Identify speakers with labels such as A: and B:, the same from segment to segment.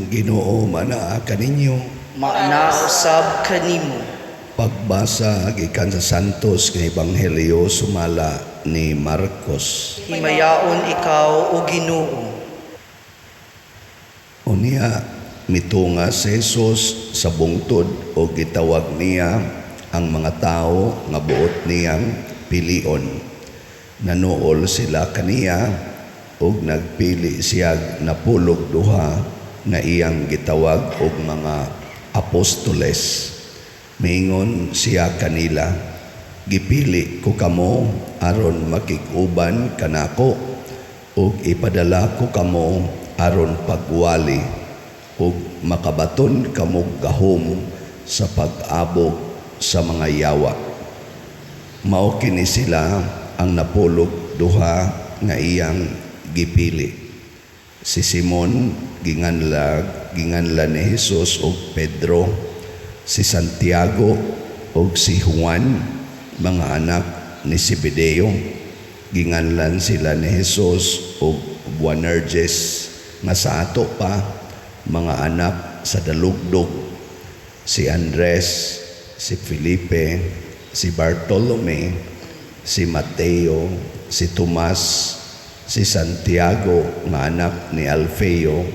A: Ang Ginoo manaa kaninyo.
B: Maana usab kanimo.
A: Pagbasa gikan sa Santos nga Ebanghelyo sumala ni Marcos.
B: Himayaon ikaw, o Ginoo.
A: Unya mitunga si Jesus sa bungtod o gitawag niya ang mga tawo nga buot niyang pilion. Nanuol sila kaniya ug nagpili siya 12 nga iyang gitawag og mga apostoles. Miingon siya kanila, "Gipili ko kamo aron makig-uban kanako ug ipadala ko kamo aron pagwali ug makabaton kamo gahom sa pag-abog sa mga yawa." Mao kini sila ang 12 nga iyang gipili: si Simon, ginganlan ni Jesus og Pedro, si Santiago ug si Juan, mga anak ni Zebedeo, ginganlan sila ni Jesus og Boanerges, nga sa ato pa mga anak sa dalugdog, si Andres, si Felipe, si Bartolome, si Mateo, si Tomas, si Santiago nga anak ni Alfeo,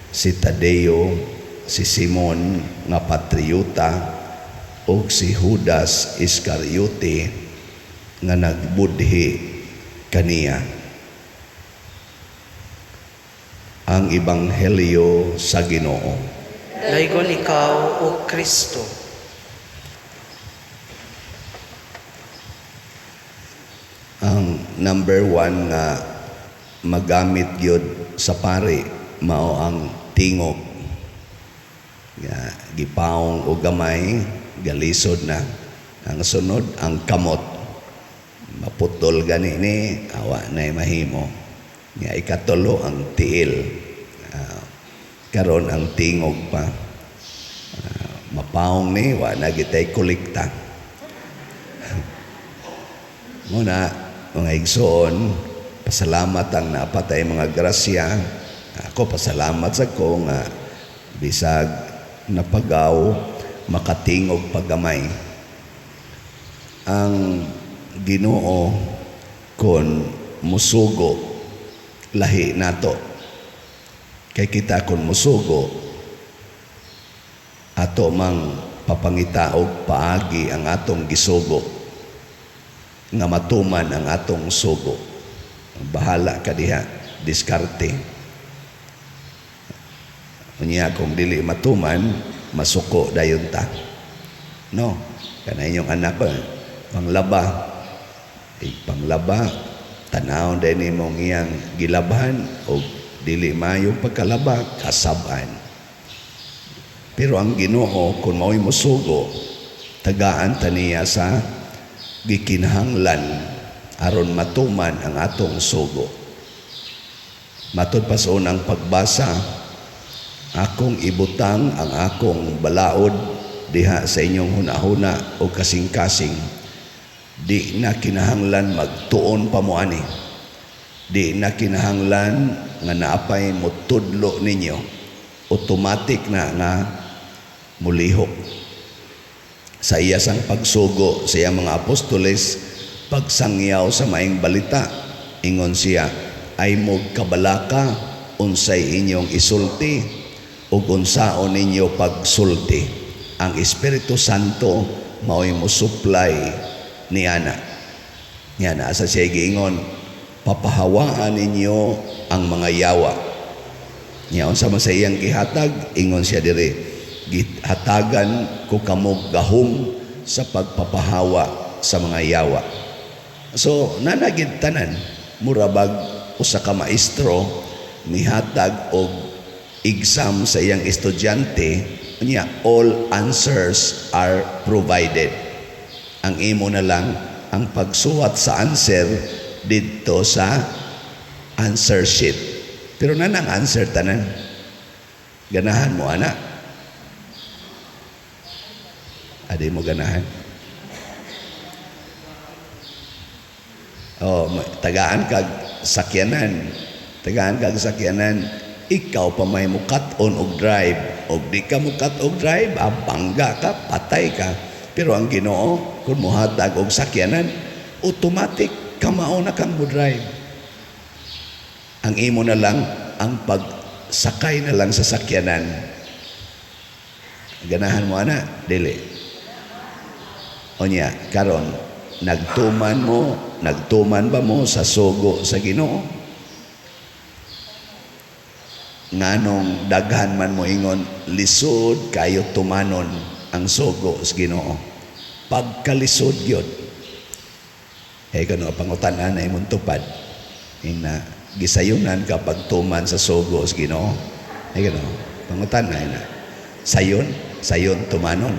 A: si Tadeo, si Simon nga patriota, ug si Judas Iscariote nga nagbudhi kaniya. Ang Ebanghelyo sa Ginoo.
B: Daygon ikaw, O Kristo.
A: Ang number one nga magamit gyud sa pari mao ang tingog. Nga gipaong og gamay, galisod na. Ang sunod, ang kamot. Maputol gani ni, awa na mahimo. Nga ikatulo, ang tiil. Karon ang tingog pa. Mapaong ni, wa na gitay kolekta. Muna, mga igsoon, pasalamat ang napatay mga grasya. Ako, pasalamat sa ko nga bisag napagaw, makatingog pagamay. Ang Ginoo kon musugo, lahi nato. Kay kita kon musugo, ato mang papangitaog paagi ang atong gisugo nga matuman ang atong sugo. Bahala ka diha, diskarte. Unya kung dili matuman, masuko dayon ta. No, kana inyong anak ko, panglaba. Eh, panglaba, tanaw din nimong iyang gilabhan o dili maayong pagkalaba, kasab-an. Pero ang Ginoo kung mao'y musugo, tagaan ta niya sa gikinahanglan aron matuman ang atong sugo. Matud pa sa unang pagbasa, akong ibutang ang akong balaod diha sa inyong hunahuna o kasing-kasing. Di na kinahanglan magtuon pa mo ani. Di na kinahanglan nga naapay motudlo ninyo. Automatic na nga mulihok. Sa iya sang pagsugo sa iyang mga apostoles, pagsangyaw sa maayong balita, ingon siya, "Ay mo kabalaka unsay inyong isulti ug unsaon ninyo pagsulti. Ang Espiritu Santo mao'y mo-supply niana." Nga naa sa siya giingon, "Papahawaan ninyo ang mga yawa." Nya unsa man sa iyang gihatag, ingon siya diri, "Gihatagan ko kamo gahom sa pagpapahawa sa mga yawa." So nanagid tanan, mura bag usa ka maestro nihatag og exam sa iyang estudyante, niya all answers are provided. Ang imo na lang ang pagsuwat sa answer didto sa answer sheet. Pero nanang answer tanan. Ganahan mo ana? Adi mo ganahan? Oh, tagaan kag sakyanan. Tagaan kag sakyanan. Ikaw pa may mukat-on og drive. Og di ka mukat og drive, ah, bangga ka, patay ka. Pero ang Ginoo, kung muhatag og sakyanan, automatic kamao na kang mo-drive. Ang imo na lang, ang pagsakay na lang sa sakyanan. Ganahan mo ana? Dili. Onya, karon nagtuman mo, nagtuman ba mo sa sugo sa Ginoo? Nganong daghan man mo ingon, lisod kayo tumanon ang sugo sa Ginoo. Pagkalisod gyud. Eh kano pangutan-an na imong tupad. Ina gisayunan ka pagtuman sa sugo sa Ginoo. Eh kano pangutan-an na. Sayon, sayon tumanon.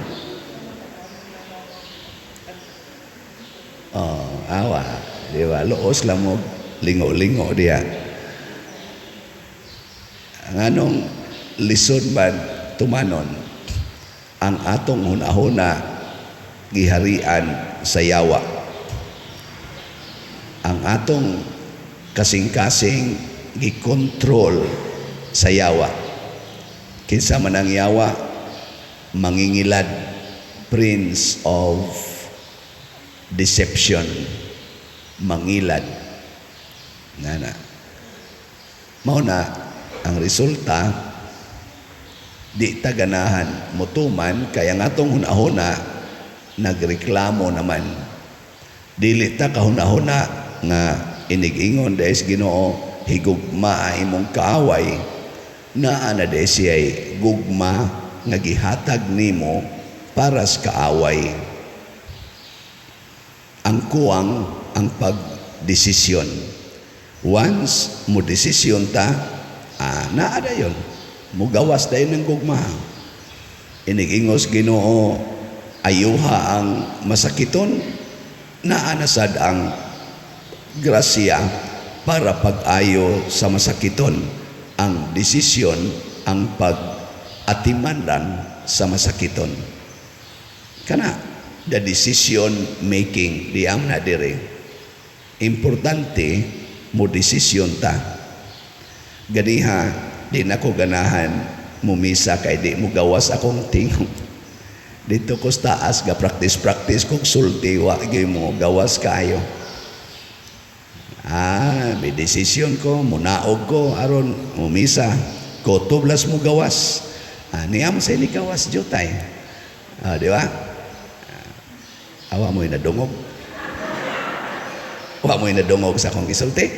A: Oh, awa, di ba? Luos lang mo lingo-lingo diya. Ang anong lisod man tumanon, ang atong hunahuna giharian sa yawa. Ang atong kasing-kasing gikontrol sa yawa. Kinsa man ang yawa, mangingilad, prince of deception, mangilad. Nana. Mao na ang resulta, di ta ganahan motuman kay ang atong hunahuna nagreklamo naman. Dili ta kahunahuna nga inigingon dahil sa Ginoo, higugma imong kaaway, naa na dahil siya'y gugma nga gihatag nimo para sa kaaway. Ang kuwang ang pagdesisyon. Once mo desisyon ta, naa dayon, mugawas dayon ng gugma. Inigingos Ginoo, ayuha ang masakiton, naa na sad ang grasya para pag-ayo sa masakiton. Ang desisyon, ang pag-atiman lang sa masakiton. Kana, the decision making, diam na dire. Importante, mo desisyon ta. Ganiha, di na ko ganahan mumisa kay di mo gawas akong tingog. Dito ko sa taas, ga practice-practice kong sulti, wa gyud mo gawas kayo. May desisyon ko, munaog ko, aron mumisa. Ko tublas mo gawas. Niya mo sa ini gawas, jutay. Di ba? Awa mo'y nadungog. Wa mo'y nadungog sa akong gisulti.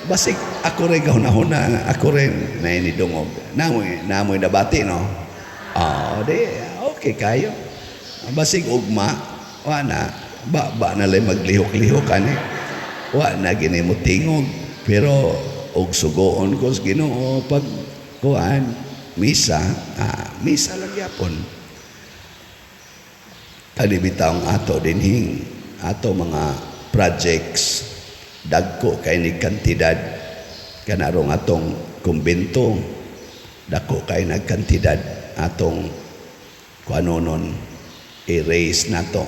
A: Basig, ako rin kahuna-huna, ako rin na inidungog. Namoy nabati, no? Di, okay kayo. Basig ugma, wa na, ba na lang maglihok-lihok, ani. Wa na gini mo tingog. Pero, og sugoon ko sa Ginoo, pag kuan, misa, misa lang yapon. Kani bitawng ato dinhing, ato mga projects, dagko kay ni kantidad kanarong atong kumbento, dako kay nagkantidad atong kuano nun i-raise nato.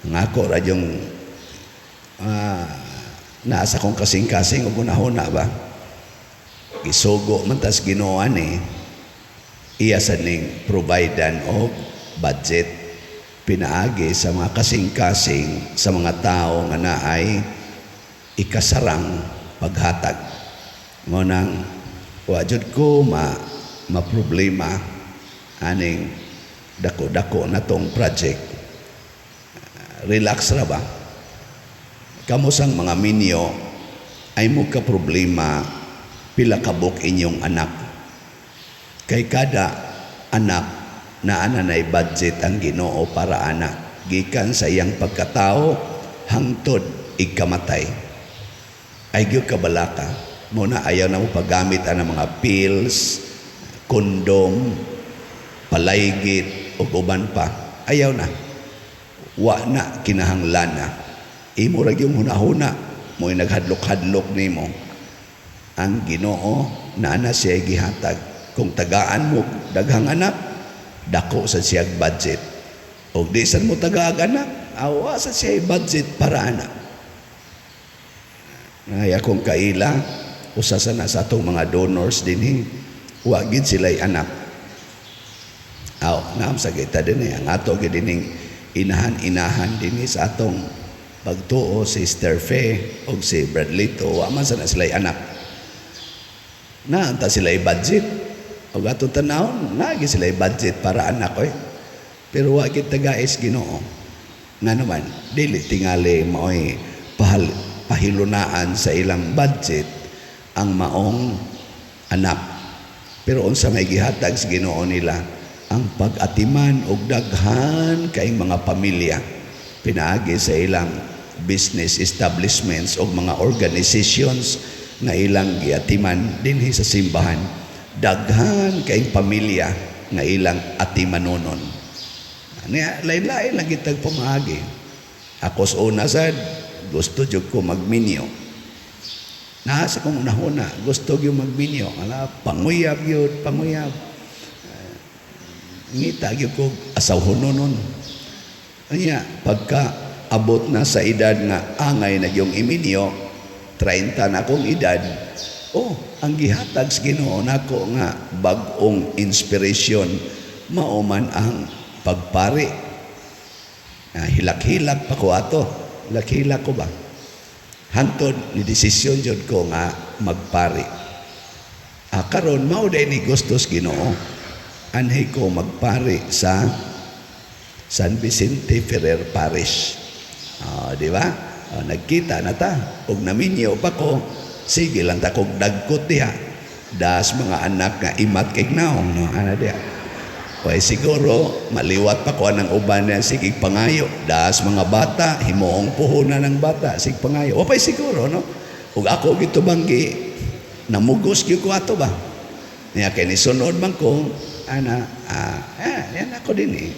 A: Ang ako ra yung nasa kong kasing-kasing og hunahuna ba, gisugo man tas Ginoo ani, iya sa ning providean og budget pinaagi sa mga kasing-kasing sa mga tao nga naay ikasarang paghatag. Ngunang wa jud ko ma problema aning dako-dako na tong project. Relax ra ba? Kamo sang mga minyo ay mo ka problema pila kabuk inyong anak. Kay kada anak naa na nay budget ang Ginoo para anak gikan sa iyang pagkatao hangtod ikamatay. Ay gyud kabalaka. Mo na ayaw na mo paggamit ang mga pills, kondom, palaygit ug uban pa. Ayaw na. Wa na kinahanglan na. Imo ra gyud hunahuna mo'y naghadlok-hadlok nimo. Ang Ginoo naa na siya gihatag. Kung tagaan mo daghang anak, dako sa siyag budget. Og di sad mo tagaag anak, awa sa siya budget para anak. Ay akong kaila, usa sa na sa atong mga donors dinhi. Wa gid sila'y anak. Aw, naam sa kita din eh. Ang ato gid dining inahan-inahan dinhi sa atong pagtuo, si Sister Fe o si Bradlito, wa man sana sila'y anak. Naa ta sila'y budget. Og atong tanawon, naa gid sila'y budget para anak oy. Pero wa gid tagais Ginoo. Nga naman, dili tingali maoy pahilunaan sa ilang budget ang maong anak. Pero unsa may gihatag sa Ginoo nila ang pag-atiman og daghan kay mga pamilya pinaagi sa ilang business establishments o mga organizations nga ilang giatiman dinhi sa simbahan. Daghan kay pamilya nga ilang atimanonon. Niya, lain-lain lang kitag pamaagi. Ako sa una sad, gusto jud ko magminyo. Naa sa kong unahuna, gusto gyud magminyo. Ala, panguyab yun, panguyab. Ngita gyud ko asawhonon. Anya, pagka abot na sa edad nga angay na yung iminyo, 30 na akong edad, oh, ang gihatag sa Ginoo nako nga bag-ong inspiration mao man ang pagpari. Ah, hilak-hilak pa ko ato. Hilak-hilak ko ba? Hantod ni desisyon jud ko nga magpari. Ah, karon mao day ni gustos Ginoo. Anhi ko magpari sa San Vicente Ferrer Parish. Ah, di ba? Ah, nagkita na ta. Ug naminyo pa ko, sige lang ta kog dagkot diha. Das mga anak nga imat kay naong, no? Ana diha. Way siguro maliwat pa ko anang uban niya, sige pangayo. Das mga bata, himuong puhunan ng bata, sige pangayo. Wa pay siguro, no? Ug ako gitubanggi, namugos gyud ko ato ba. Niya kay nisunod man ko, ana, yan ako din eh.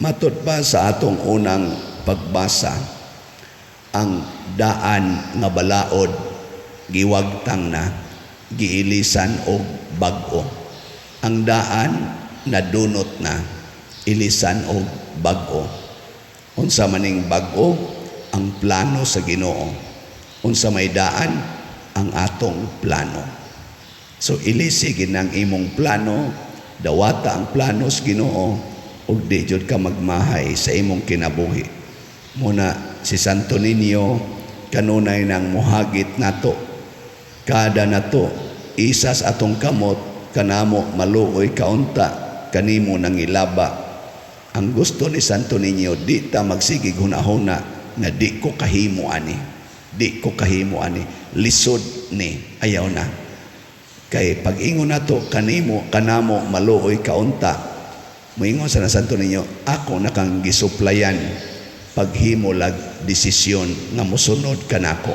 A: Matod pa sa atong unang pagbasa, ang daan nga balaod giwagtang na, giilisan og bag-o. Ang daan nadunot na, ilisan og bag-o. Unsa maning bag-o? Ang plano sa Ginoo. Unsa may daan? Ang atong plano. So ilisi gid ang imong plano, dawata ang plano sa Ginoo ug di jud ka magmahay sa imong kinabuhi. Muna si Santo Niño kanunay nang muhagit nato. Kada nato isas atong kamot kanamo maluoy kaunta kanimo nang ilaba. Ang gusto ni Santo Niño, di ta magsigig hunahuna nga di ko kahimo ani. Di ko kahimo ani. Lisod ni, ayaw na. Kay pag-ingon nato kanimo kanamo maluoy kaunta, moingon sa Santo Niño, ako na kang gisuplayan paghimo lag desisyon nga mosunod kanako.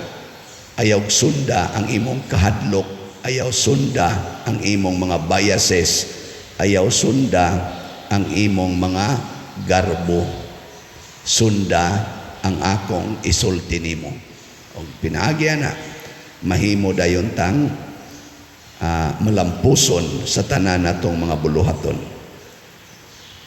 A: Ayaw sunda ang imong kahadlok, ayaw sunda ang imong mga biases, ayaw sunda ang imong mga garbo. Sunda ang akong isulti nimo. Og pinaagi na mahimo dayon tang malampuson sa tanan natong mga buluhaton.